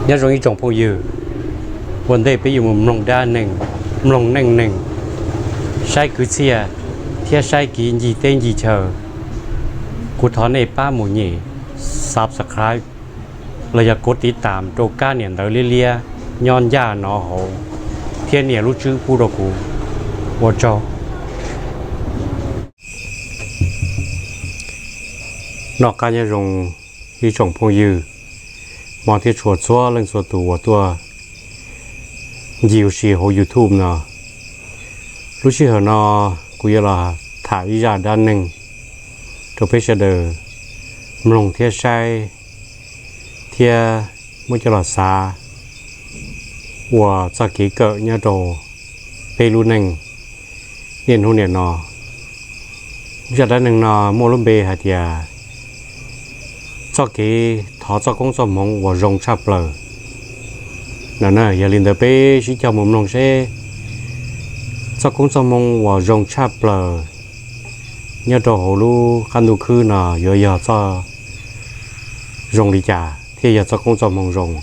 Nyob zoo ib tsoom phooj ywg, ua ntej peb yuav mus mloog dab neeg, mloog neej neeg, saib kwv txhiaj thiab saib kev ncig teb ncig chaw, kuv thov nej pab mus nyem subscribe los yog kuv tiv tam rau kab niam ntawv liab liab nyob ncaj no hauv, thiab nias lub tswb pub rau kuv. Ua tsaug. Noj qab nyob zoo ib tsoom phooj ywg, hmov thiab tshua txhua leej txhua tus uas tuaj ncig ua si hauv YouTube no. Lub sij hawm no kuv yuav los tham ib zaj dab neeg rau peb sawv daws mloog thiab saib thiab muab coj los xav ua txoj kev kawm nyob rau peb lub neej niaj hnub niam no. Zaj dab neeg no muaj lub npe hais tias txoj kev thov txoj koob txoj hmoov uas zoo tshaj plaws no. Yog li ntawd peb sib cog mus mloog seb txoj koob txoj hmoov uas zoo tshaj plaws nyob rau hauv lub qab ntuj khwb no yuav yog txoj zoo li cas thiaj yog txoj koob txoj hmoov zoo.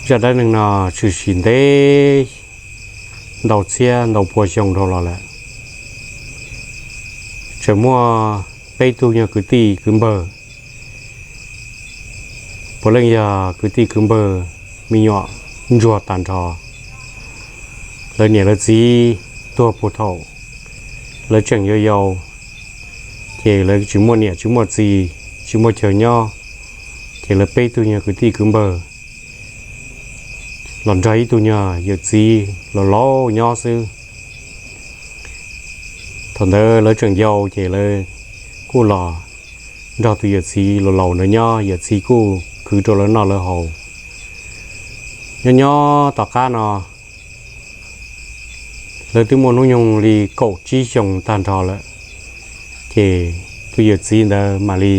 Zaj dab neeg no tshwm sim ntev ntau txhiab ntau pua xyoo dhau los lawm. Tseem muaj peb tug nyuag kwv tij kwv npawg, puav leej yog kwv tij kwv npawg me nyuam ntsuag tag nrho. Lawv niam lawv txiv tuag puag thaum lawv tseem yau yau, ces lawv tsis muaj niam tsis muaj txiv, tsis muaj chaw nyob, ces lawv peb tug nyuag kwv tij kwv npawg los nrog ib tug nyuag yawm txiv laus laus nyob xwb. Thaum ntawd lawv tseem yau ces lawv kuj los nrog tus yawm txiv laus laus ntawd nyob, yawm txiv kuj khwv rau lawv noj lawv haus. Nyob nyob tom qab no lawv twb muaj hnub nyoog li kaum tsib xyoos tag nrho lawm, ces tus yawm txiv ntawd mam li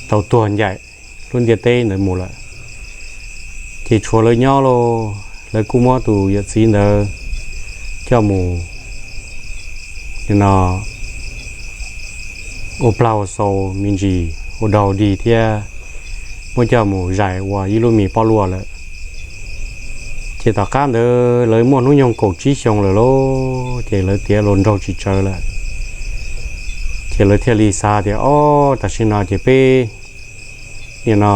tau tuag ncaim lub ntiaj teb ntawd mus lawm. Ces tshuav lawv nyob lauj, lawv kuj muab tus yawm txiv ntawd coj mus no ua plag ua xau me ntsis ua dog dig thiab muab coj mus zais ua ib lub me pob luaj lawm. Ces tom qab ntawd lawv muaj hnub nyoog kaum tsib xyoo lawm lauj, ces lawv tiav los nraug tsis tsawv lawm. Ces lawv thiaj li xav tias, ob, tam sim no ces peb nim no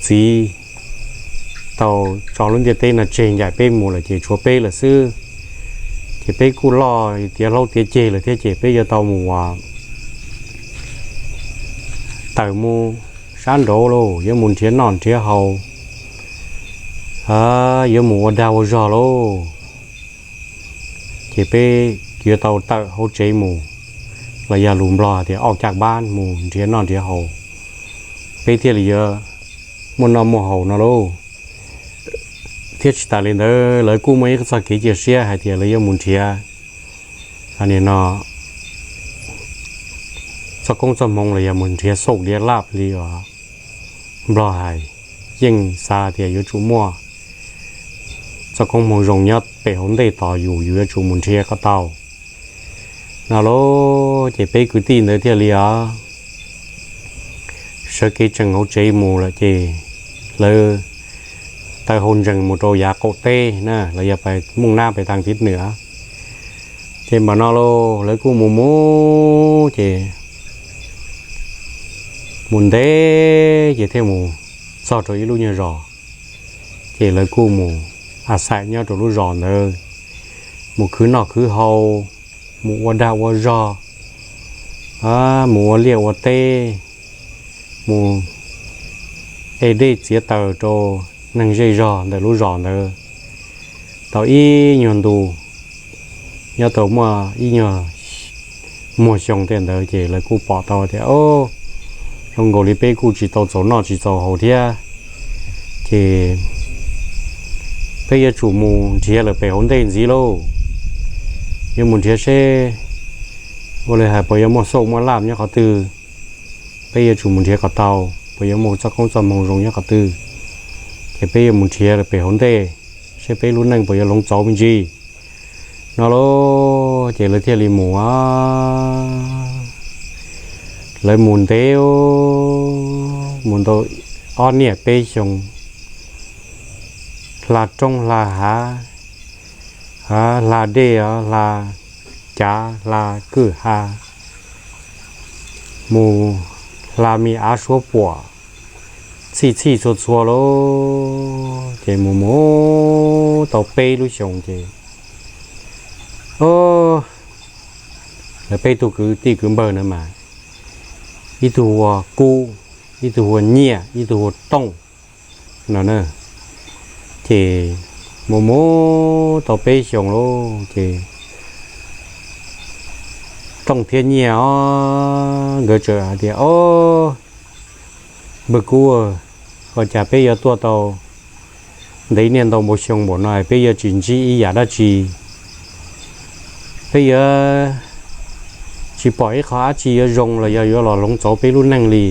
txiv tau tso lub ntiaj teb no tseg ncaim peb mus lawm ces tshuav peb lawm xwb. Ces peb kuj loj tiav hlob tiav ceg lawm thiab ces peb yuav tau mus ua tawm mus sab nraud lauj, yuav mus nrhiav noj nrhiav haus, yuav mus ua dag ua zog lauj. Ces peb yuav tau tawm hauv tsev mus, los yog lus Nplog tias auj caj npab mus nrhiav noj nrhiav haus, peb thiaj li yuav muaj noj muaj haus no lauj. Thiab tsis tas li ntawd lawv kuj muaj ib txoj kev cia siab hais tias lawv yuav mus nrhiav nim no txoj koob txoj hmoov los yog mus nrhiav xauj diav laj li uas Nplog hais, yeej xav tias yuav tsum muaj txoj koob hmoov zoo nyob pem hauv ntej tos yus, yus yuav tsum mus nrhiav kom tau no lauj. Ces peb kwv tij ntawd thiaj li os sawv kev tsees hauv tsev mus lawm ces lawv taw hau ntsees mus rau yav qaum teb na, los yog pais mooj nab pais tag tib nws. Ces npaum no lauj lawv kuj mus mus ces mus ntev ces thiaj mus txog rau ib lub nyuag zos. Ces lawv kuj mus a xais nyob rau lub zos ntawd, mus khwv noj khwv haus, mus ua dag ua zog, mus ua liaj ua teb, mus e dej txiav taws rau neeg zej zog ntawm lub zos ntawd tau ib nyuag ntu. Nyob tau muaj ib nyuag muag xyoo tej ntawd ces lawv kuj pom tau tias, o, zoo nkaus li peb kuj tsis tau txaus noj tsis txaus haus thiab, ces peb yuav tsum mus nrhiav lawm pem hauv ntej ntxiv lauj. Yuav mus nrhiav seb ua li hais puas yuav muaj xauj muaj laj nyob qhov twg. Peb yuav tsum mus nrhiav kom tau puas yuav muaj txoj koob txoj hmoov zoo nyob qhov twg, ces peb yuav mus nrhiav lawm pem hauv ntej seb peb lub neej puas yuav hloov txaus me ntsis no lauj. Ces lawv thiaj li mus, lawv mus ntev mus ntau ob niaj peb xyoo, hla roob hla hav, hla dej, hla cav, hla kwj ha, mus hla me av suab puam, txhij txhij txhua txhua lauj. Ces mus mus tau peb lub xyoos ces, o, lawv peb tug kwv tij kwv npawg na mas, ib tug hu ua Kub, ib tug hu ua Nyiaj, ib tug hu ua Tooj no na. Ces mus mus tau peb xyoos lauj ces Tooj thiab Nyiaj os, nkawd txawm hais tias, o, npawg Kub, ua cas peb yuav tuaj tau ntev niaj ntau npau xyoo npaum no peb yuav tsis ntsib ib yam dab tsi, peb yuav tsis pom ib qho dab tsi yuav zoo los yog yuav los hloov txaus peb lub neej li.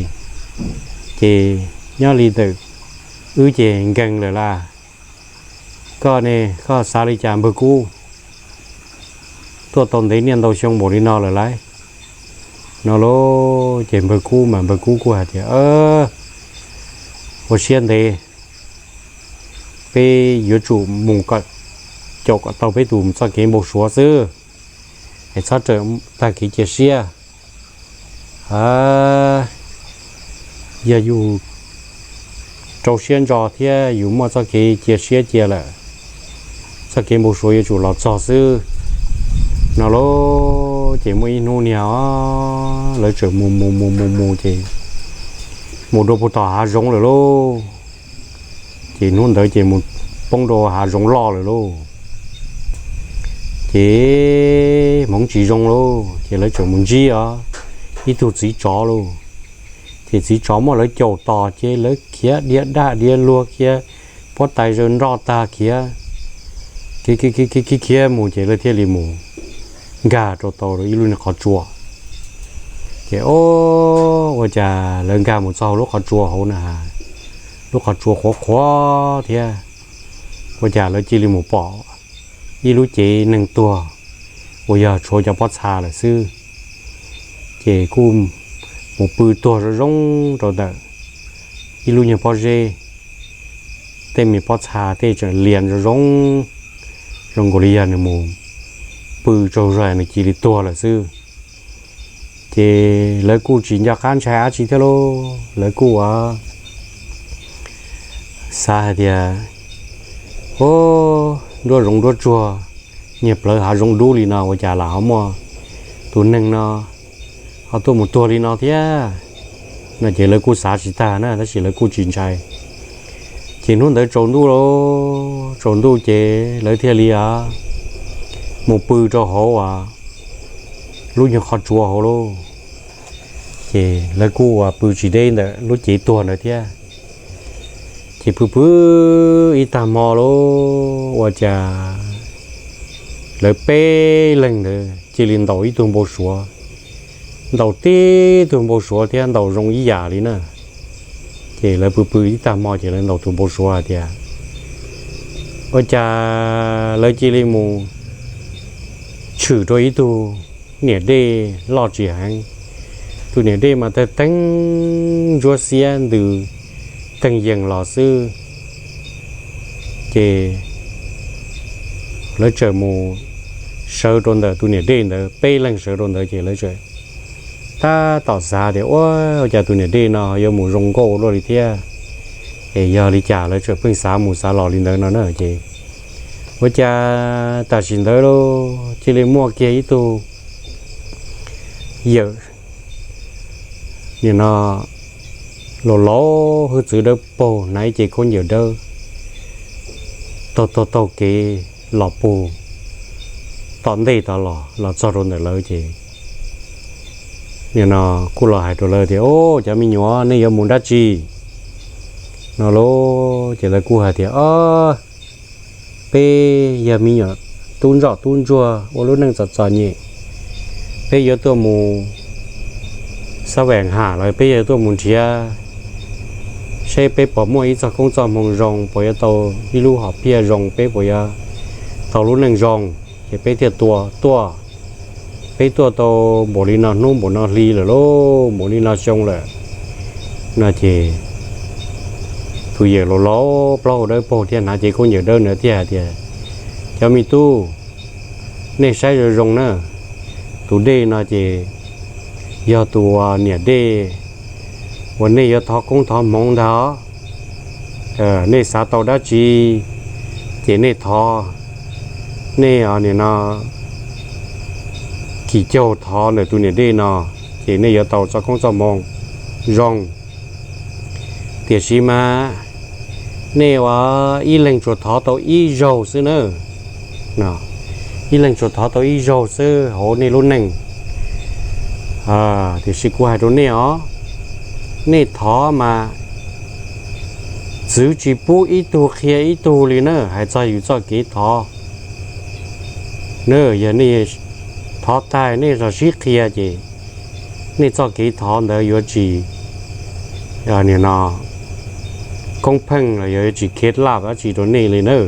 Ces nyob li ntawm wb ces nkees lawm las. Koj ne, koj xav li cas npawg Kub? Tuaj tau ntev niaj ntau xyoo npaum li no lawm lauj, no lauj. Ces npawg Kub mas npawg Kub kuj hais tias, ua siab ntev, peb yuav tsum mus kom, caum kom tau peb tus txoj kev npau suav xwb, es txhob rawm tag kev cia siab. Yog yus rau siab ntso thiab yus muaj txoj kev cia siab cia lawm, txoj kev npau suav yuav tsum los txog xwb, no lauj. Ces muaj ib hnub niag os, lawv txawm mus mus mus mus mus ces mus dua puag tom hav zoov lawm lauj. Ces hnub ntawd ces mus poob rau hav zoov loj lawm lauj. Ces hmoov tsis zoo lauj, ces lawv txawm mus ntsib os ib tug txiv tsov lauj. Ces txiv tsov muab lawv caum tos ces lawv khiav dhia daj dhia luag, khiav puab tais zaws nroj tag, khiav khiav khiav khiav mus ces lawv thiaj li mus nkag rau tau ib lub niag qhov tsua. Ces o, ua cas lawv nkag mus txog hauv lub qhov tsua hauv na, lub qhov tsua qhuav qhuav thiab, ua cas lawv cia li mus pom ib lub cev neeg tuag uas yog tshuav cov pob txha lawm xwb. Ces kuj mus pw tuag zoo zoo rau ntawm ib lub nyuag pob zeb, tej me pob txha tej tseem lias zoo zoo, zoo nkaus li yog nws mus pw tsaug zog nws cia li tuag lawm xwb. Ces lawv kuj tsis nco qab ntshai dab tsi thiab lauj, lawv kuj ua xav hais tias, o, nruab zoov nruab tsuag, niag plawv hav zoov dub li no ua cas lam ho muaj tus neeg no ho tuaj mus tuag li no thiab no. Ces lawv kuj xav tsis tag na, tab sis lawv kuj tsis ntshai. Ces hnub ntawd tsaus ntuj lauj, tsaus ntuj ces lawv thiaj li mus pw rau hauv lub nyuag qhov tsua hauv lauj. Ces lawv kuj ua pw tsis deb ntawm lub cev tuag ntawd thiab. Ces pw pw ib tag hmo lauj, ua cas lawv peb leeg ntawd cia li ntaus ib tug npau suav, ntaus tib tug npau suav thiab ntaus zoo ib yam li na. Ces lawv pw pw ib tag hmo ces lawv ntaus tus npau suav hais tias, ua cas lawv cia li mus tshwm rau ib tug niam dej loj tsis heev. Tus niam dej mas tawg teeb ntsuab xiab ntws teeg yees los xwb. Ces lawv txawm mus sawv rau ntawm tus niam dej ntawd, peb leeg sawv rau ntawd ces lawv txawm tab tom xav tias, ua, ua cas tus niam dej no yuav mus zoo nkauj luaj li thiab, es yog li cas lawv txawm pheej xav mus xav los li ntawd no na. Ces ua cas tam sim ntawd lauj cia li muaj kiag ib tug yawm nim no laus laus hwj txwv dawb paug hnav ib ce khaub ncaws dawb taug taug taug kev los puag tom ntej tod los, los txog rau ntawm lawv ces nim no kuj los hais rau lawv tias, o, cov me nyuam, nej yuav mus dab tsi no lauj? Ces lawv kuj hais tias, o, peb yog me nyuam tub ntsoj tub ntsuag ua lub neej txom txom nyem, peb yuav tuaj mus xab vam ham los peb yuav tuaj mus nrhiav seb peb puas muaj ib txoj koob txoj hmoo zoo, puas yuav tau ib lub hom phiaj zoo, peb puas yuav tau lub neej zoo, ces peb thiaj tua tuaj. Peb tuaj tau npaum li no hnub npaum no hli lawm lauj, npaum li no xyoo lawm no ces Tus yawm laus laus plaub hau dawb paug thiab hnav cev khaub ncaws dawb ntawd thiaj hais tias, Cov me tub, nej saib zoo zoo na, tus dej no ces yog tus niam dej uas nej yuav thov koob thov hmoov ntag. Nej xav tau dab tsi ces nej thov, nej nim no kis caug thov ntawm tus niam dej no, ces nej yuav tau txoj koob txoj hmoov zoo. Tiam sis mas nej ua ib leeg tsuas thov tau ib zaug xwb na, ib leeg tsuas thov tau ib zaug xwb hauv nej lub neej. Tiam sis kuv hais rau nej os, nej thov mas txwv tsis pub ib tug qhia ib tug li na, hais txog yus txoj kev thov na, yog nej thov tag nej los sib qhia ces nej txoj kev thov ntawd yuav tsis, nim no, koob pheej los yog yuav tsis khev laj dab tsi rau nej li na.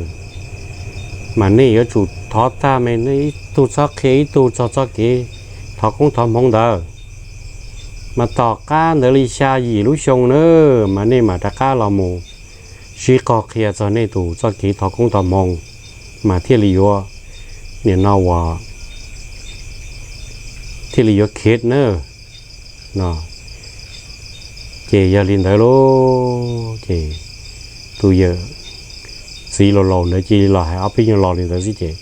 Mas nej yuav tsum thov tag mas nej ib tug txhob qhia ib tug txog txoj kev thov koob thov hmoov ntawd. Mas tom qab ntawd li xya yim lub xyoo na, mas nej mam rov qab los mus sib qog qhia txog nej tus txoj kev thov koob thov hmoov, mas thiaj li yuav, nim no ua thiaj li yuav khev na. Ces yog li ntawd lauj, ces tus yawm txiv laus laus ntawd cia li los hais ob peb nyuag lo li ntawd xwb ces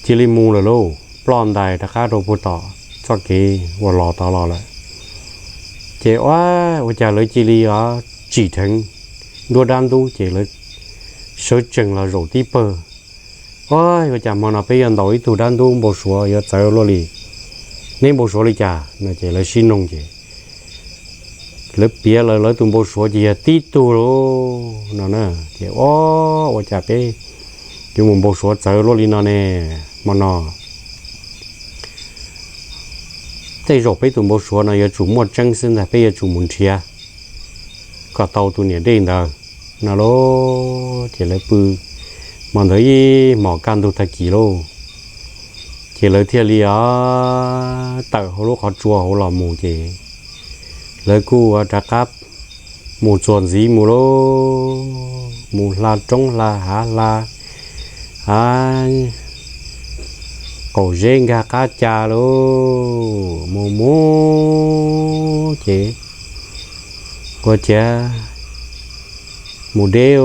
cia li mus lawm lauj, ploj ntais rov qab rau puag tom txoj kev uas los tod los lawm. Ces ua, ua cas lawv cia li tsim dheev nruab dab ntub ces lawv sawv tsees los zaum tib pawg. Ua cas hmo no peb yuav ntaus ib tug dab ntub npau suav yuav txawv luaj li, neb npau suav li cas no ces lawv sib noog ces lawv piav lawv lawv tus npau suav ces yog tib tug lauj no na. Ces ua, ua cas peb yuav mus npau suav txawv luaj li no ne, hmo no tej zaum peb tus npau suav no yuav tsum muaj tseeb xwb ntag, peb yuav tsum mus nrhiav kom tau tus niam dej ntawd no lauj. Ces lawv pw hmo ntawd ib hmos kaj ntug tag kis lauj, ces lawv thiaj li tawm hauv lub qhov tsua hauv los mus ces lawv kuj ua rov qab mus txuas ntxiv mus lauj, mus hla roob hla hav hla, a, qaum zeb nkag qab ca lauj, mus mus ces ua ciav mus deb,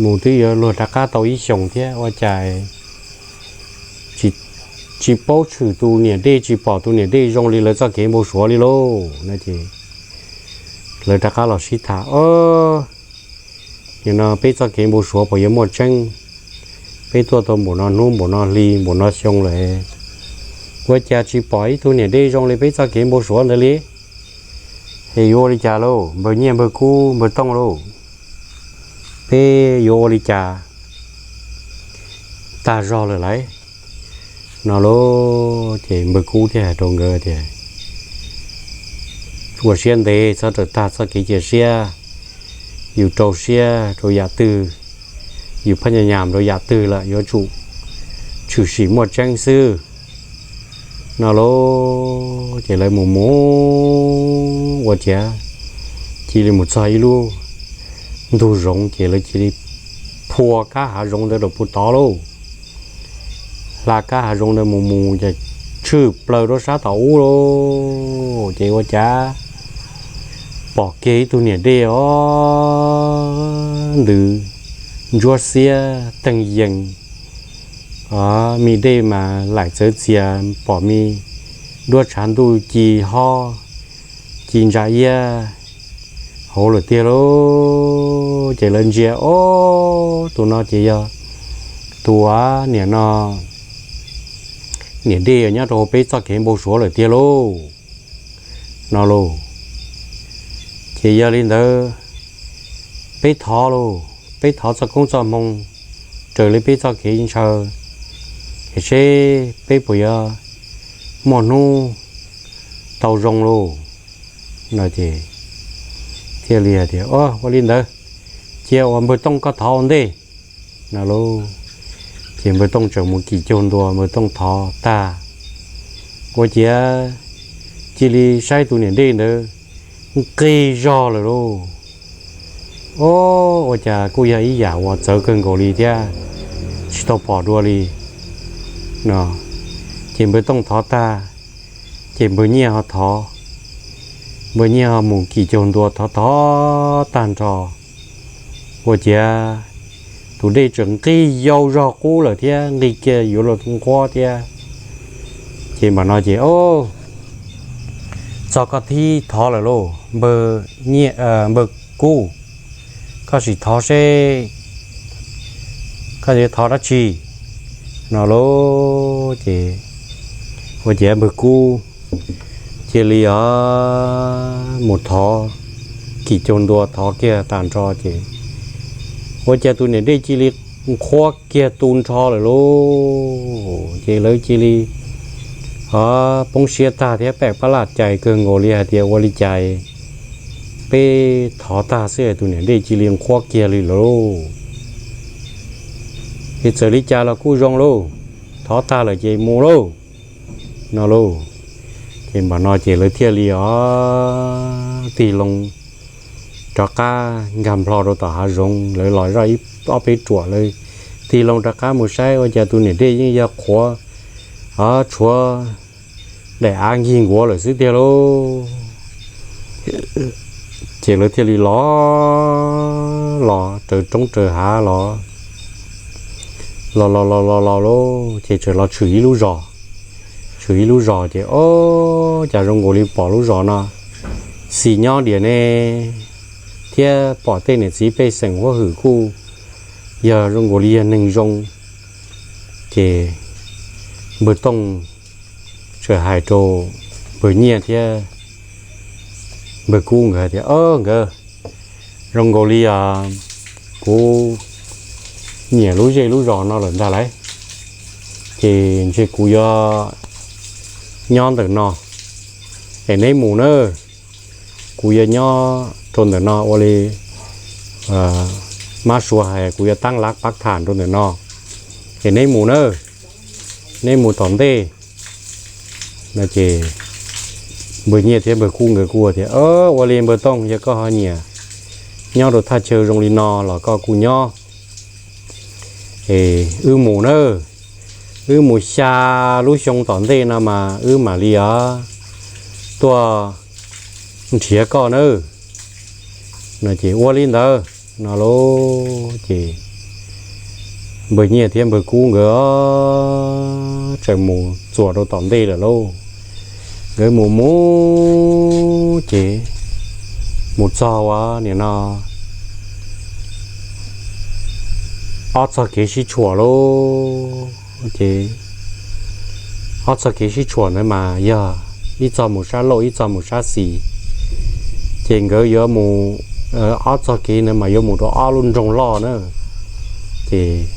mus twb yuav luag rov qab tau ib xyoos thiab ua cas tsis paub tshwm tus niam dej, tsis pom tus niam dej zoo li lawv txoj kev npau suav li lauj no ces lawv rov qab los sib tham, Nim no peb txoj kev npau suav puas yuav muaj tseeb? Peb tuaj tau npaum no hnub npaum no hli npaum no xyoo lawm, ua cas tsis pom ib tug niam dej zoo li peb txoj kev npau suav ntawd li? Es yuav ua li cas lauj npawg Nyiaj npawg Kub npawg Tooj lauj? Peb yuav ua li cas tag zog lawm lauj no lauj? Ces npawg Kub thiaj hais rau nkawd tias, Ua siab ntev, txhob raws tag txoj kev cia siab. Yus rau siab rau yam twg, yus phaj nyas nyas rau yam twg lawm yuav tsum tshwm sim muaj tseeb xwb no lauj. Ces lawv mus mus ua ciav cia li mus txog ib lub ntug zoov ces lawv cia li phua kab hav zoov ntawd rau puag tod lauj. Hla kab hav zoov ntawd mus mus ces tshwm plaws rau sab tom ub lauj. Ces ua cas pom kiag ib tug niam dej os, ntws ntsuab xiab teeg yees, mi dej mas laim txawv txias, pom mi duab tshav ntuj ci hob ci ntsa iab hauv lawm tiag lauj. Ces lawv ntsia, Ob, tus no ces yog tus niam no, niam dej nyob rau hauv peb txoj kev npau suav lawm tiag lauj no lauj. Ces yog li ntawd, peb thov lauj, peb thov txoj koob txoj hmoo raws li peb txoj kev ntshaw, es seb peb puas yuav muaj hnub tau zoo lauj no. Ces thiaj li hais tias, Ua li ntawd, cia uas npawg Tooj koj thov ua ntej no lauj. Ces npawg Tooj tseem mus kim caug ntua, npawg Tooj thov tag, ua ciav cia li saib tus niam dej ntawd nqig zog lawm lauj. O, ua cas kuj yog ib yam uas txawv kawg nkaus li thiab, tsis tau pom dua li no. Ces npawg Tooj thov tag, ces npawg Nyiaj ho thov, npawg Nyiaj ho mus kim caug ntua thov thov tag nrho, ua ciav tus dej tseem nqig yau zog qub lawm thiab nqig kiag yuav luag nqhuab thiab. Ces npam no ces, o, txog koj thib thov lawm lauj, npawg Kub, koj sim thov seb koj yuav thov dab tsi no lauj. Ces ua ciav npawg Kub cia li mus thov, kim caug ntua thov kiag tag nrho ces ua cas tus niam dej cia li nqhuab kiag tu nrho lawm lauj. Ces lawv cia li poob siab tag thiab pem pab laj cais kawg nkaus li hais tias ua li cas peb thov tag xwb tus niam dej cia li nqhuab kiag li lauj. Ces txawm li cas los kuj zoo lauj, thov tag lawm ces mus lauj no lauj. Ces npam no ces lawv thiaj li os tig loo rov qab nkag nplho rau tom hav zoov, lawv los zoj ib ob peb ruam lawv tig loo rov qab mus saib ua cas tus niam dej yeej yog qhuav, o, tshuav daim av nkig nkuav lawm xwb tiag lauj. Ces lawv thiaj li los, los raws roob raws hav los, los los los los los lauj, ces txawm los tshwm ib lub zos. Tshwm ib lub zos ces, o, cas zoo nkaus li pom lub zos no xis nyob diam ne, thiab pom tej niam txiv pej xeem huab hwm kuj yog zoo nkaus li yog neeg zoo. Ces npawg Tooj txawm hais rau npawg Nyiaj thiab npawg Kub nkawd tias, o, nkawd, zoo nkaus li kuv nyiam lub zej lub zos no lawm ntag lauj, ces ntshe kuv yuav nyob ntawm no, es neb mus nawb. Kuv yuav nyob rau ntawm no ua li mab suav hais, kuv yuav taab lav pav tham rau ntawm no, es neb mus nawb, neb mus tom ntej no. Ces npawg Nyiaj thiab npawg Kub nkawd kuj tias, ua li npawg Tooj, yog koj ho nyiam nyob rau thaj chaw zoo li no los koj kuj nyob, es wb mus nawb, wb mus xya lub xyoo tom ntej no mas wb mam li os tuaj nrhiav koj nawb no. Ces ua li ntawd no lauj, ces npawg Nyiaj thiab npawg Kub nkawd txawm mus txuas rau tom ntej lawm lauj. Nkawd mus mus ces mus txog ua nim no ob txoj kev sib tshuam lauj. Ces ob txoj kev sib tshuam ntawd mas yog ib txoj mus sab laug ib txoj mus sab xis. Ces nkawd yuav mus, ob txoj kev ntawd mas yuav mus rau ob lub nroog loj na. Ces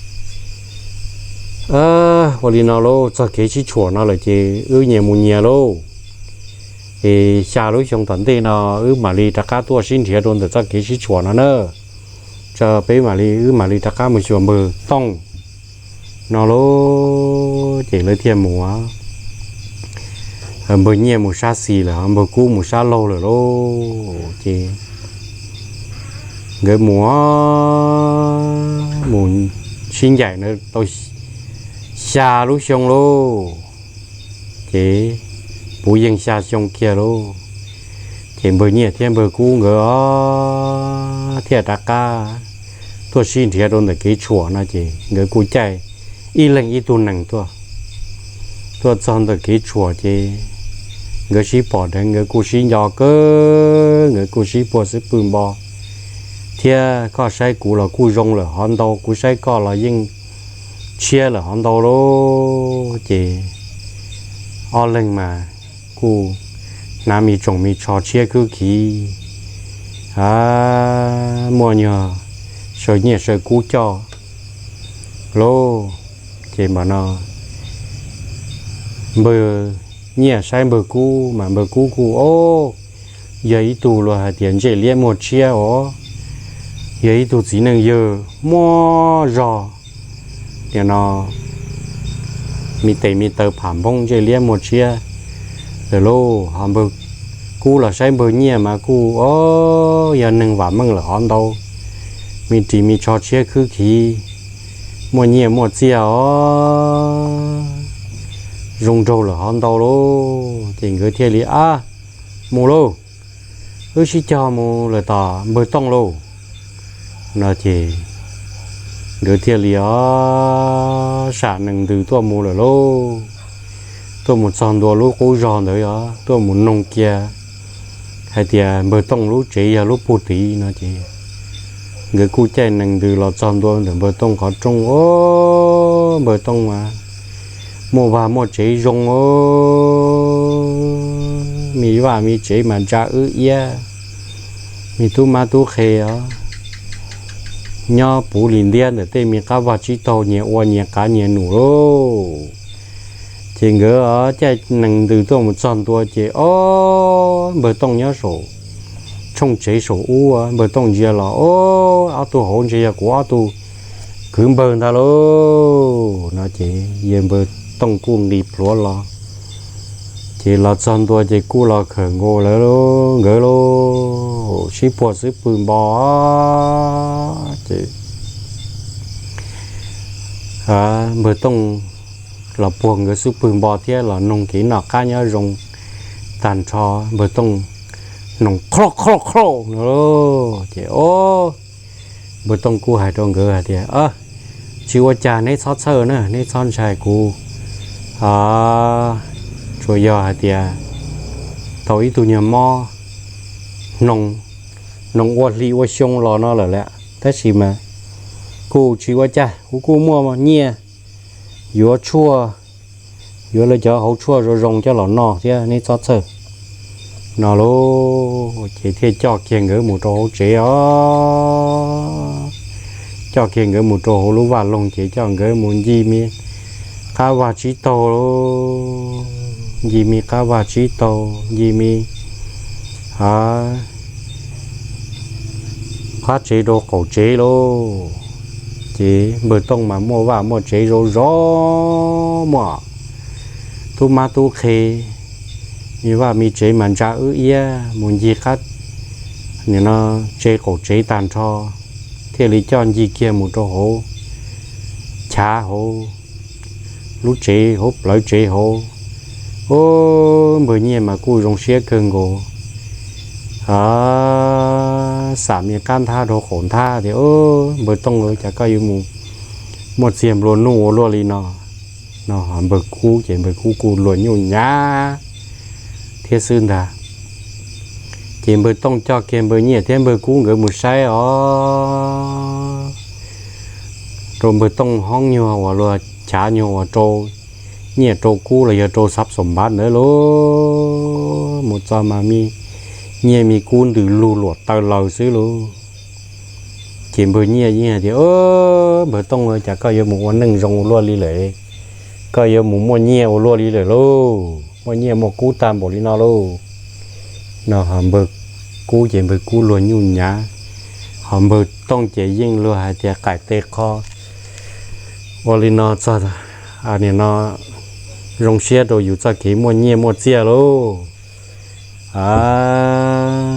ua li no lauj, txoj kev sib tshuam no lawm ces wb nyias mus nyias lauj. Es xya lub xyoo tom ntej no wb mam li rov qab tuaj sib nrhiav rau ntawm txoj kev sib tshuam no na, tso peb mam li, wb mam li rov qab mus xyuas npawg Tooj no lauj. Ces lawv thiaj mus, npawg Nyiaj mus sab xis lawm, npawg Kub mus sab laug lawm lauj. Ces nkawd mus, mus sib ncaim na tau xya lub xyoo lauj. Ces puv yeej xya xyoo kiag lauj, ces npawg Nyiaj thiab npawg Kub nkawd thiaj rov qab tuaj sib nrhiav rau ntawm kev tshuam no. Ces nkawd kuj caij ib leeg ib tug nees tuaj, tuaj txog ntawm kev tshuam ces nkawd sib pom dheev, nkawd kuj sib nco kawg, nkawd kuj sib puag xwb pw npo, thiab koj saib kuv los kuj zoo lawm hov ntau, kuv saib koj los yeej tshiab lawm hov ntau lauj. Ces ob leeg mas kuj hnav me tsoom me tsho tshiab khwb khiv, muaj nyuag saw nyiaj saw kub coj lauj. Ces npam no npawg Nyiaj saib npawg Kub mas npawg Kub kuj, o, yog ib tug luag hais tias ntsej liab muag tshiab os, yog ib tug txiv neej yawg muaj zog, nim no me tes me taw pham npoob ntsej liab muag tshiab lawm lauj. Ho npawg Kub los saib npawg Nyiaj mas kuj, o, yog neeg vam meej lawm hov ntau. me ris me tsho tshiab khwb khiv, muaj nyiaj muaj txiaj os, zoo nraug lawm hov ntau lauj. Ces nkawd thiaj li, ab, mus lauj, wb sib cog mus lawm tom npawg Tooj lauj. No ces nkawd thiaj li, o, sam nees ntws tuaj mus lawm lauj. Tuaj mus txog ntua lub qub zog ntawd os, tuaj mus noog kiag hais tias npawg Tooj lub tsev yog lub puag tid no ces nkawd kuj caij nees ntws los txog ntua ntawm npawg Tooj qhov rooj. O, npawg Tooj mas muaj vaj muaj tsev zoo os, me vaj me tsev mas ntsa wb iab, me tub mab tub qhe os, nyob puv li ntiab ntawm tej me qab vag tsib taug nyias ua nyias qav nyias num lauj. Ces nkawd caij nees ntws tuaj mus txog ntua ces, o, npawg Tooj nyob saum tshooj tsev saum ub, npawg Tooj ntsia los, o, ob tug hauv ntshe yog kuv ob tug kwv npawg ntag lauj. No ces yawg npawg Tooj kuj nqis plhuav los, ces los txog ntua ces kuj los khawm nkaus lawv, nkawd lauj, sib puag xub pwg npo. Ces npawg Tooj los puag nkawd xub pwg npo thiab los noog kev noj qab nyob zoo tag nrho, npawg Tooj noog qhlo qhlo qhlo no. Ces, o, npawg Tooj kuj hais rau nkawd hais tias, tsis ua cas, neb txhob txhawj na, neb txhob ntshai kuv. Tsuas yog hais tias tau ib tug nyuag mob, noog ua hli ua xyoo los no lawm lam, tab sis mas kuj tsis ua cas, kuv kuj muaj nyiaj yuav tshuaj, yuav lawv cov hauv tshuaj zoo zoo coj los noj thiab, neb txhob txhawj. No lauj, ces thiaj coj kiag nkawd mus rau hauv tsev os. Coj kiag nkawd mus rau hauv lub vaj loog ces coj nkawd mus ncig me qab vag tsib taug, ncig me qab vag tsib taug, ncig me qab tsev rau qaum tsev lauj. Ces npawg Tooj mas muaj vaj muaj tsev zoo zoo, muaj tub mab tub qhe, me vaj me tsev mas ntsa wb iab, mus ncig qab, nim no, tsev qaum tsev tag nrho, thiaj li coj ncig kiag mus rau hauv chav hauv lub tsev, hauv plawv tsev hauv. Ub, npawg Nyiaj mas kuj zoo siab kawg nkaus, xam me qab nthab rau qaum nthab tias, Npawg Tooj, cas koj yuav mus muaj txiag nplua nuj ua luaj li no? No npawg Kub ces npawg Kub kuj luag nyuj nyav thiab xwb ntag. Ces npawg Tooj coj kiag npawg Nyiaj thiab npawg Kub nkawd mus saib os, rau npawg Tooj hoob nyuag uas luag chav nyuag uas rau nyiaj rau kub los yog rau xab xom npav ntawd lauj. Mus txog mas me nyiaj me kub ntws lug luam taw laws xwb lauj. Ces npawg Nyiaj yeej hais tias, Npawg Tooj, cas koj yuav mus ua neej zoo ua luaj li lawm? Koj yuav mus muaj nyiaj ua luaj li lawm lauj, muaj nyiaj muaj kub tag npaum li no lauj. No npawg Kub ces npawg Kub luag nyuj nyav, ho npawg Tooj ces yeej luag hais tias qaim tes qho ua li no txog, nim no zoo siab rau yus txoj kev muaj nyiaj muaj txiaj lauj.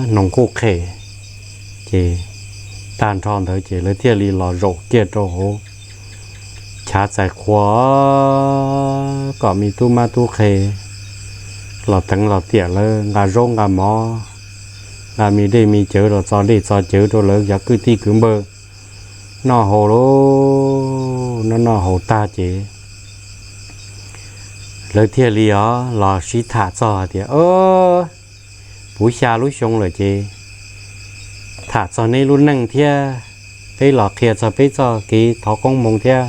Hnoos kuj qhem, ces tag nrho ntawd ces lawv thiaj li los zaum kiag rau hauv chav txais qhua kom me tub mab tub qhe los teev los tiam lawv nqa zaub nqa mov, nqa me dej me cawv los txo dej txo cawv rau lawv cov kwv tij kwv npawg noj haus lauj. Noj noj haus tag ces lawv thiaj li os los sib tham txog hais tias, Puv xya lub xyoo lawm ces tham txog neb lub neej thiab, peb los qhia txog peb txoj kev thov qoob hmoov thiab.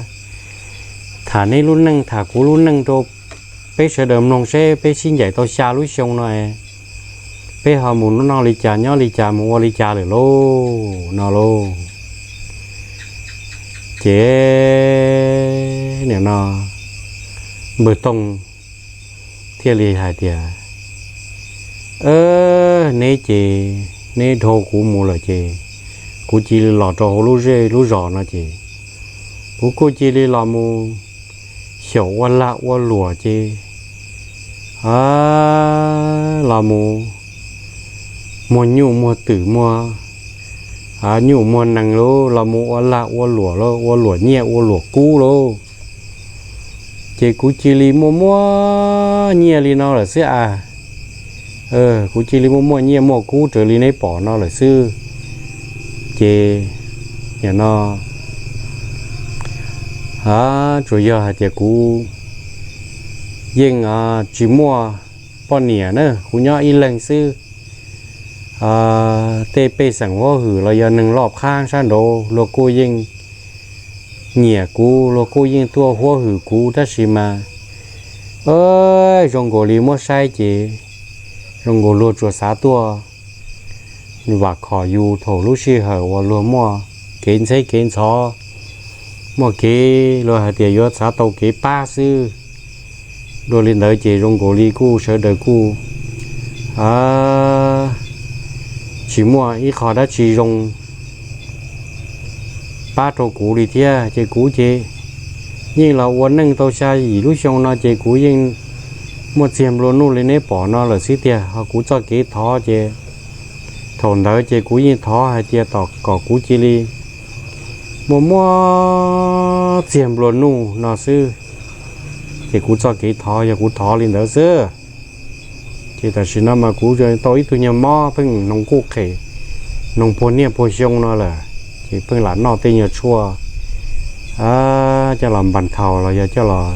Tham neb lub neej tham kuv lub neej rau peb sawv daws mloog seb peb sib ncaim tau xya lub xyoo no peb ho mus noj li cas nyob li cas mus ua li cas lawm lauj, no lauj. Ces nim no npawg Tooj thiaj li hais tias, Neb ces neb dhau kuv mus lawm ces kuv cia li los rau hauv lub zej lub zos no ces kuv kuj cia li los mus xyaum ua lag ua luam ces los mus muag nyuj muag twm muag nyuj muag nees lauj, los mus ua lag ua luam lauj, ua luam nyiaj ua luam kub lauj. Ces kuv cia li muaj muaj nyiaj li no lawm xwb as. Kuv cia li muaj muaj nyiaj muaj kub raws li neb pom no lawm xwb. Ces nim no tsuas yog hais tias kuv yeej tsis muaj poj niam na, kuv nyob ib leeg xwb. Tej pej xeem huab hwm los yog neeg loj qhab sab nraud luag kuj yeej nyiam kuv, luag kuj yeej tuaj huab hwm kuv, tab sis mas zoo nkaus li muab saib ces zoo nkaus luag tsuas xav tuaj vam khom yus thaum lub sij hawm uas luag muaj kev ntxheb kev ntxhov, muaj kev luag hais tias yuav xav tau kev pab xwb. Dua li ntawd ces zoo nkaus li kuj sawv daws kuj tsis muaj ib qho dab tsi zoo pab rau kuv li thiab. Ces kuv ces yeej los ua neej tau xya yim lub xyoo no ces kuv yeej muaj txiag nplua nuj li neb pom no lawm xwb tiag. Ho kuv txoj kev thov ces thaum ntawd ces kuv yeej thov hais tias kom kuv cia li muaj muaj txiag nplua nuj no xwb. Ces kuv txoj kev thov yog kuv thov li ntawd xwb. Ces tam sim no mas kuv tau ib tug nyuag mob pheej hnoos quj qhem, hnoos puag niaj puag xyoo no lawm, ces pheej lam noj tej nyuag tshuaj coj los npas thaus los yog coj los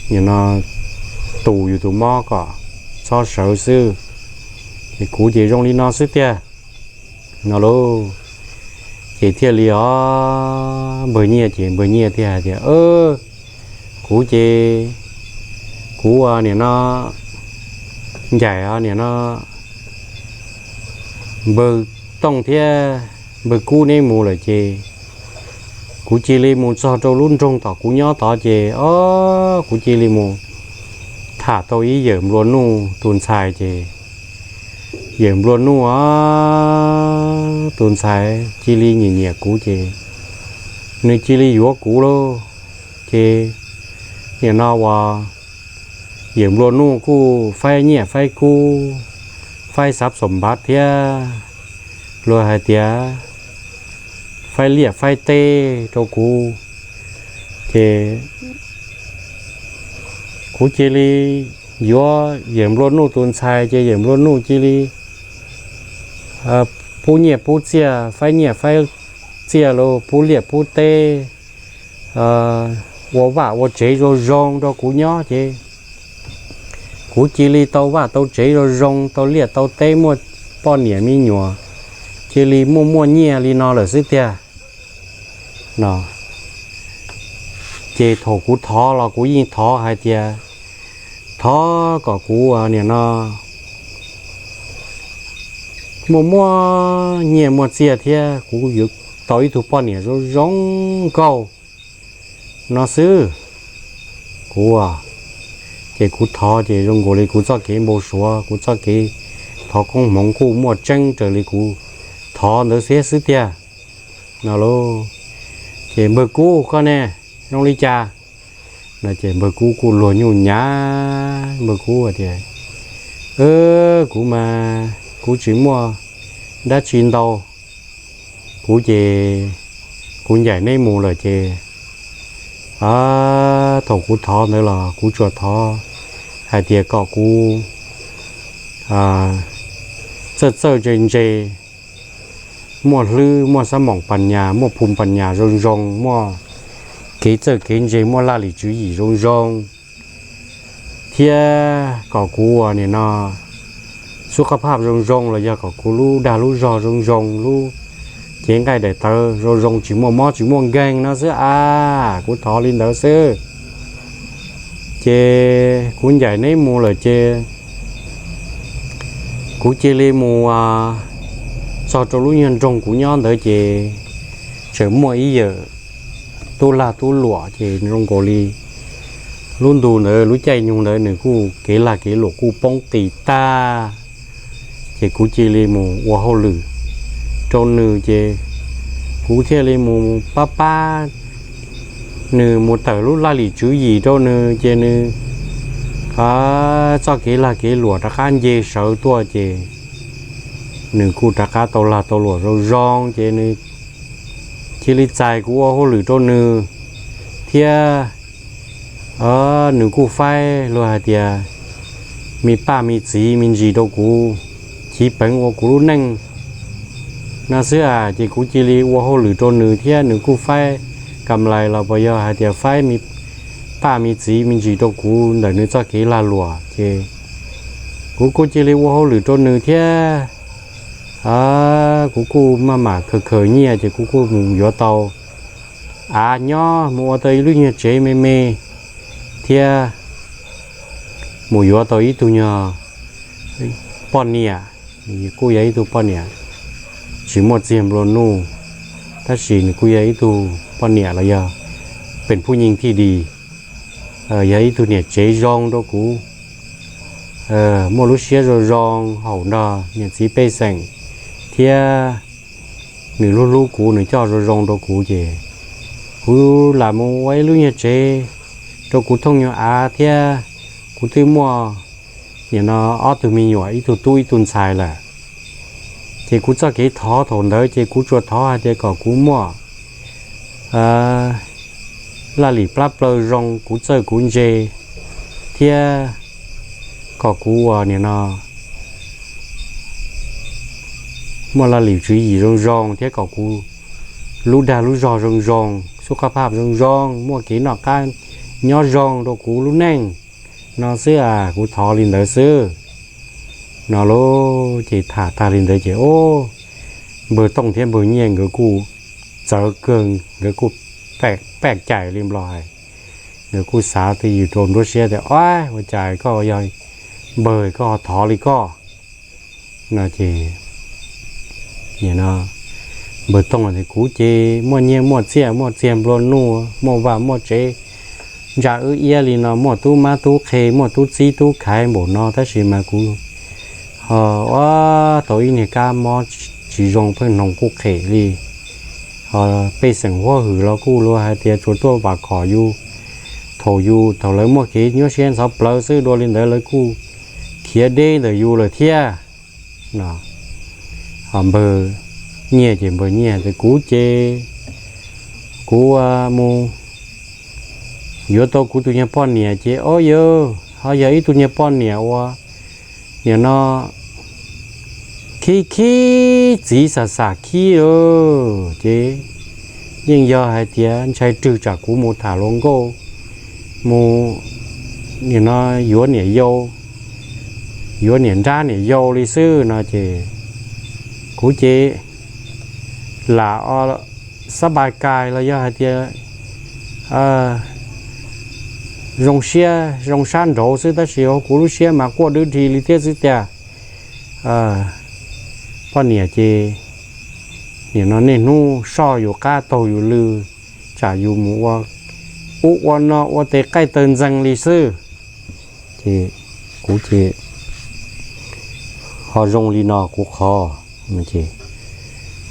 nim no tus yus tus mob kom txhob sawv xwb. Ces kuv ces zoo li no xwb tiag no lauj. Ces thiaj li os npawg Nyiaj ces npawg Nyiaj thiaj hais tias, Kuv ces kuv nim no ncaim nim no npawg Tooj thiab npawg Kub neb mus lawm ces kuv cia li mus txog rau lub nroog tom kuv nyob tod ces o kuv cia li mus tham tau ib yawm nplua nuj tus ntxhais ces yawm nplua nuj os tus ntxhais cia li nyiam nyiam kuv ces nws cia li yuav kuv lauj. Ces nim no uas yawm nplua nuj kuj faib nyiaj faib kub, faib xav xom npav thiab luag hais tias faib liaj faib teb rau kuv ces kuv cia li yuav yawm nplua nuj tus ntxhais ces yawm nplua nuj cia li pub nyiaj pub txiaj, faib nyiaj faib txiaj los pub liaj pub teb, ua vaj ua tsev zoo zoo rau kuv nyob ces kuv cia li tau vaj tau tsev zoo zoo, tau liaj tau teb, muaj poj niam me nyuam, cia li muaj muaj nyiaj li no lawm xwb tiag no. Ces thaum kuv thov los kuv yeej thov hais tias thov kom kuv nim no muaj muaj nyiaj muaj txiaj thiab kuv yuav tau ib tug poj niam zoo zoo nkauj no xwb. Kuv ces kuv thov ces zoo nkaus li kuv txoj kev npau suav, kuv txoj kev thov koob hmoov kuj muaj tseeb raws li kuv thov ntawd xwb xwb tiag no lauj. Ces npawg Kub koj ne, zoo li cas no ces npawg Kub kuj luag nyuj nyav, npawg Kub tias, Kuv mas kuv tsis muaj dab tsi ntau, kuv ces kuv ncaim neb mus lawm ces thaum kuv thov ntawd los kuv tsuas thov hais tias kom kuv txawj txawj ntse ntse, muaj hlwb muaj xab moom pas nyas, muaj phum pas nyas zoo zoo, muaj kev txawj kev ntse, muaj laj lim tswv yim zoo zoo, thiab kom kuv ua nim no xub qab phaj zoo zoo los yog kom kuv lub dag lub zog zoo zoo, lub cev nqaij daim tawv zoo zoo, tsis muaj mob tsis muaj nkeeg no xwb a. Kuv thov li ntawd xwb. Ces kuv ncaim neb mus lawm ces kuv cia li mus txog rau lub nyuag nroog kuv nyob ntawd ces tseem muaj ib yawm tub lag tub luam ces zoo nkaus li lub ntu ntawd lub caij nyoog ntawd nws kuj kev lag kev luam kuj poob qis tag. Ces kuv cia li mus ua hauj lwm rau nws ces kuv thiaj li mus pab pab nws mus tawm lub laj lim tswv yim rau nws ces nws txoj kev lag kev luam rov qab nce sawv tuaj ces nws kuj rov qab tau lag tau luam zoo zoo ces nws cia li txais kuv ua hauj lwm rau nws thiab. Nws kuj faib luag hais tias me paj me txiv me ntsis rau kuv, chiv peev ua kuv lub neej no xwb as. Ces kuv cia li ua hauj lwm rau nws thiab nws kuj faib kam lais los puas yog hais tias faib me paj me txiv me ntsis rau kuv ntawm nws txoj kev lag luam ces kuv kuj cia li ua hauj lwm rau nws thiab. Kuv kuj maj mam khaws khaws nyiaj ces kuv kuj mus yuav tau av nyob mus ua tau ib lub nyuag tsev me me thiab mus yuav tau ib tug nyuag poj niam, kuj yog ib tug poj niam tsis muaj txiag nplua nuj, tab sis nws kuj yog ib tug poj niam los yog pem phuj nyij thij dis, yog ib tug niam tsev zoo rau kuv, muaj lub siab zoo zoo haum nrog niam txiv pej xeem thiab nws hlub hlub kuv, nws coj zoo zoo rau kuv ces kuv lam mus ua ib lub nyuag tsev rau kuv thooj nyuag av thiab kuv twb muaj nim no ob tug me nyuam, ib tug tub ib tug ntxhais lawm. Ces kuv txoj kev thov thaum ntawd ces kuv tsuas thov hais tias kom kuv muaj laj lim plab plaws zoo, kuv txawj kuv ntse thiab kom kuv ua nim no muaj laj lim tswv yim zoo zoo thiab kom kuv lub dag lub zog zoo zoo, xub qab phaj zoo zoo, muaj kev noj qab nyob zoo rau kuv lub neej no xwb as, kuv thov li ntawd xwb no lauj. Ces tham tag li ntawd ces npawg Tooj thiab npawg Nyiaj nkawd kuj txawv kawg, nkawd kuj paj cais li nplog hais, nkawd kuj xav twj ywm rau nruab siab tias, Ab, ua cas koj yog npawg koj ho thov li koj no ces npawg Tooj tias, Kuv ces muaj nyiaj muaj txiaj, muaj txiag nplua nuj, muaj vaj muaj tsev ntsa wb iab li no, muaj tub mab tub qhe, muaj tub txib tub khaiv npaum no tab sis mas kuv ho ua tau ib niag kab mob tsis zoo, pheej hnoos quj qhem li. Ho pej xeem huab hwm los kuj luag hais tias tsuas tuaj vam khom yus thaum yus, thaum lawv muaj kev nyuaj siab ntxhov plawv xwb, dua li ntawd lawv kuj khiav deb ntawm yus lawm thiab no. Ho npawg Nyiaj ces npawg Nyiaj tias, Kuv ces kuv mus yuav tau kuv tus nyuag poj niam ces, o yawg, ho yog ib tug nyuag poj niam uas nim no khib khib txiv xam xam khib lawm ces yeej yog hais tias ntshai rwg tsam kuv mus tham hluas nkauj, mus nim no yuav niam yau, yuav niam nrab niam yau li xwb no ces kuv ces lam xab npais kais los yog hais tias zoo siab zoo sab nraud xwb tab sis hauv kuv lub siab mas quaj dwb dhi li thiab xwb tiag. Poj niam ces nim no niaj hnub soj yus qab taug yus lw, tsam yus mus ua ub ua no ua tes qaij taw ntxees li xwb. Ces kuv ces ho zoo li no kuv qhov, ces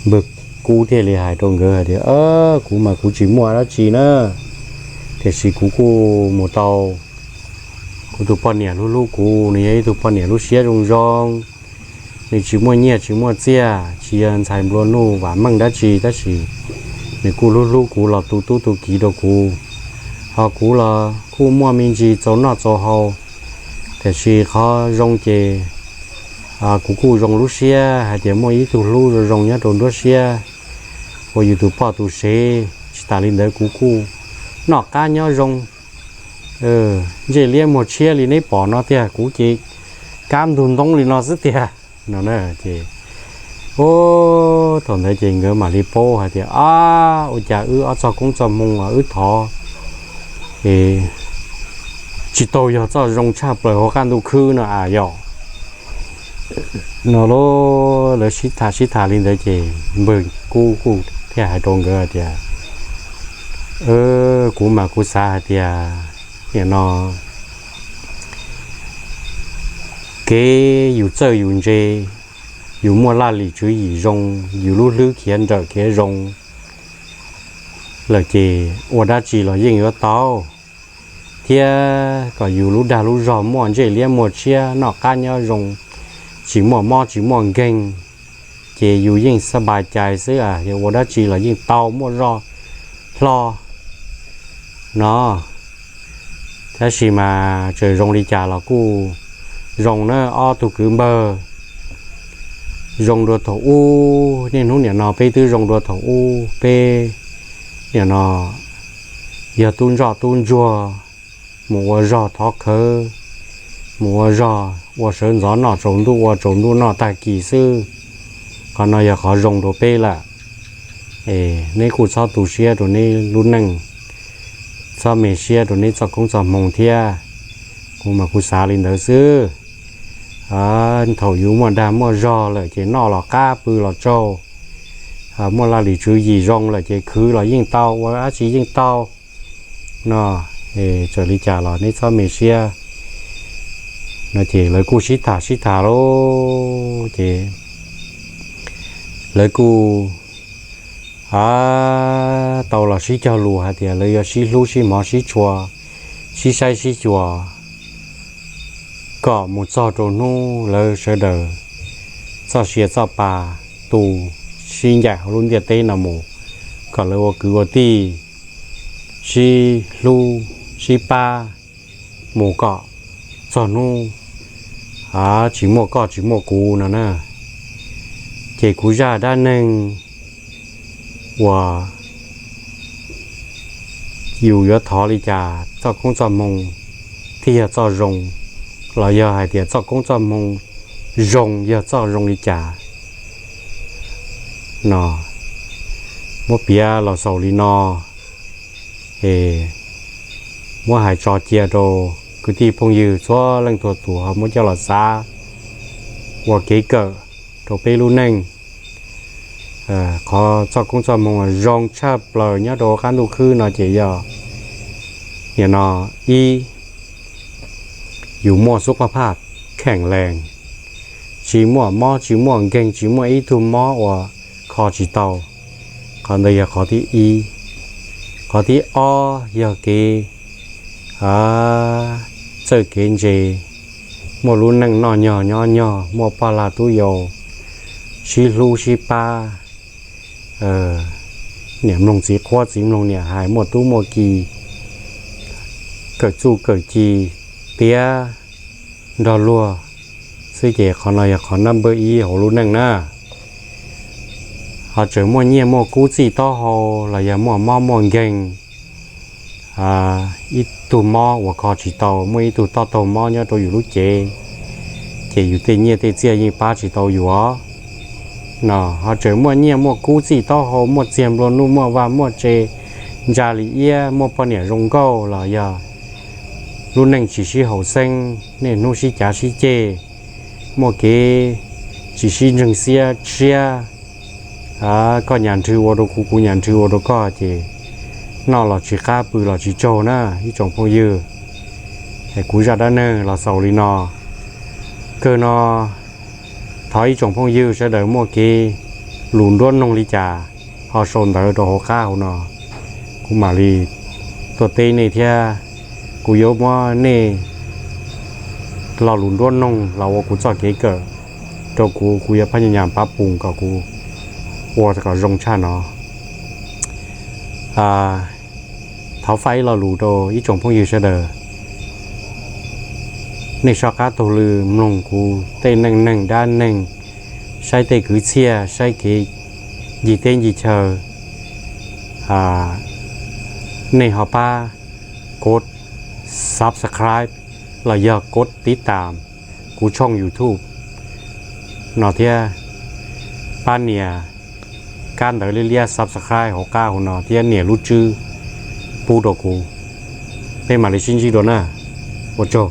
npawg Kub thiaj li hais rau nkawd hais tias, Kuv mas kuv tsis muaj dab tsi na, tiam sis kuv kuj mus tau kuv tus poj niam hlub hlub kuv, nws yog ib tug poj niam lub siab zoo zoo, nws tsis muaj nyiaj tsis muaj txiaj, tsis yog ntxhais nplua nuj vam meej dab tsi tab sis nws kuj hlub hlub kuv los tu tub tu kiv rau kuv. Ho kuv los kuj muaj me ntsis txaus noj txaus haus, tiam sis qhov zoo ces kuv kuj zoo lub siab hais tias muaj ib tug hlub zoo zoo nyob rau nruab siab ua yus tus poj tus sev. Tsis tas li ntawd kuv kuj noj qab nyob zoo, ntsej liab muag tshiab li neb pom no tiag, kuv ces kab ntug ntoo li no xwb tiag no na. Ces thaum ntawd ces nkawd mam li paub hais tias, Ab, ua cas wb ob txoj koob txoj hmoo uas wb thov es tsis tau yog txoj zoo tshaj plaws hauv qab ntuj khwb no as yom no. Lawv sib tham sib tham li ntawd ces npawg Kub kuj thiaj hais rau nkawd hais tias, Kuv mas kuv xav hais tias nim no kev yus txawj yus ntse, yus muaj laj lim tswv yim zoo, yus lub hlwb khiav nrawm khiav zoo lawm ces ua dab tsi los yeej yuav tau, thiab kom yus lub dag lub zog muaj ntsej liab muag tshiab, noj qab nyob zoo, tsis muaj mob tsis muaj nkeeg, ces yus yeej xab npais cais xwb, yog ua dab tsi los yeej tau, muaj zog hlo no. Tab sis mas txawm zoo li cas los kuj zoo na ob tug kwv npawg. Zoo dua thaum ub, niaj hnub nim no peb twb zoo dua thaum ub, peb nim no yog tub ntsoj tub ntsuag, mus ua zog thov khawv, mus ua zog ua sawv ntxov noj tsaus ntuj ua tsaus ntuj noj tag kis xwb. Qhov no yog qhov zoo rau peb lawm. Neb kuj txhob tu siab rau neb lub neej, txhob me siab rau neb txoj koob txoj hmoo thiab. Kuv mas kuv xav li ntawd xwb. Thaum yus muaj dag muaj zog lawm ces noj los qab pw los tsaug, muaj laj lim tswv yim zoo lawm ces khwv los yeej tau, ua dab tsi yeej tau no. Txawm li cas los neb txhob me siab no. Ces lawv kuj sib tham sib tham lauj, ces lawv kuj tau los sib cog lus hais tias lawv yuav sib hlub sib hmov sib tshua, sib saib sib xyuas, kom mus txog rau hnub lawv sawv daws txoj sia txoj pa tu sib ncaim hauv lub ntiaj teb no mus, kom lawv ua kwv ua tij sib hlub sib pab mus kom txog hnub tsis muaj koj tsis muaj kuv no na. Ces kuv zaj dab neeg uas yus yuav thov li cas txoj koob txoj hmoo thiaj yog txoj zoo, los yog hais tias txoj koob txoj hmoo zoo yog txoj zoo li cas no, muab piav los xaus li no. Muab hais tso cia rau kwv tij phooj ywg txhua leej txhua tus ho muab coj los xav ua kev kawm rau peb lub neej. Qhov txoj koob txoj hmoo zoo tshaj plaws nyob rau qab ntuj khwb no ces yog, nim no, ib, yus muaj xub qab phaj kheem lees, tsis muaj mob tsis muaj nkeeg, tsis muaj ib tug mob uas kho tsis tau. Qhov ntawd yog qhov thib ib. Qhov thib ob yog kev txawj kev ntse, muaj lub neej noj nyog nyob nyog, muaj poj lag tub yau sib hlub sib pab, niam mloog txiv qhuab txiv mloog niam hais, muaj tub muaj ki kawm txuj kawm ci tiav nrog luag xwb ces qhov no yog qhov number ib hauv lub neej na. Ho tseem muaj nyiaj muaj kub txij taub hau los yog muaj mob muaj nkeeg, ib tug mob uas kho tsis tau, muaj ib tug toj taug mob nyob rau yus lub cev, ces yus tej nyiaj tej txiaj yeej pab tsis tau yus os. No ho tseem muaj nyiaj muaj kub txij taub hau, muaj txiag nplua nuj, muaj vaj muaj tse ntsa li iab, muaj poj niam zoo nkauj los yog lub neej tsis sib haum xeeb, niaj hnub sib cav sib ceg, muaj kev tsis sib ntseeg siab siab, koj nyas nrhw ua rau kuv, kuv nyas nrhw ua rau koj ces noj los tsis qab pw los tsis tsaug na ib tsoom phooj ywg. Kuv zaj dab neeg los xaus li no. Kawg no thov ib tsoom phooj ywg sawv daws muaj kev lus nruab noog li cas ho sau ntawv rau hauv qab hauv no, kuv mam li tuaj teb nej thiab. Kuv yuav muab nej lo lus nruab noog los ua kuv txoj kev kawm rau kuv, kuv yuav phaj nyas pab pus kom kuv ua kom zoo tshaj no. Thov faj ib lo lus rau ib tsoom phooj ywg sawv daws, nej soj qab taug lw mloog kuv tej neej neeg dab neeg, saib tej kwv txhiaj, saib kev ncig teb ncig chaw, nej ho pab kov subscribe los yog kov tiv tam kuv tshooj YouTube no thiab, pab nias kab ntawv liab liab subscribe hauv qab hauv no thiab nias lub tswb pub rau kuv. Peb mam li sib ntsib dua na. Ua tsaug.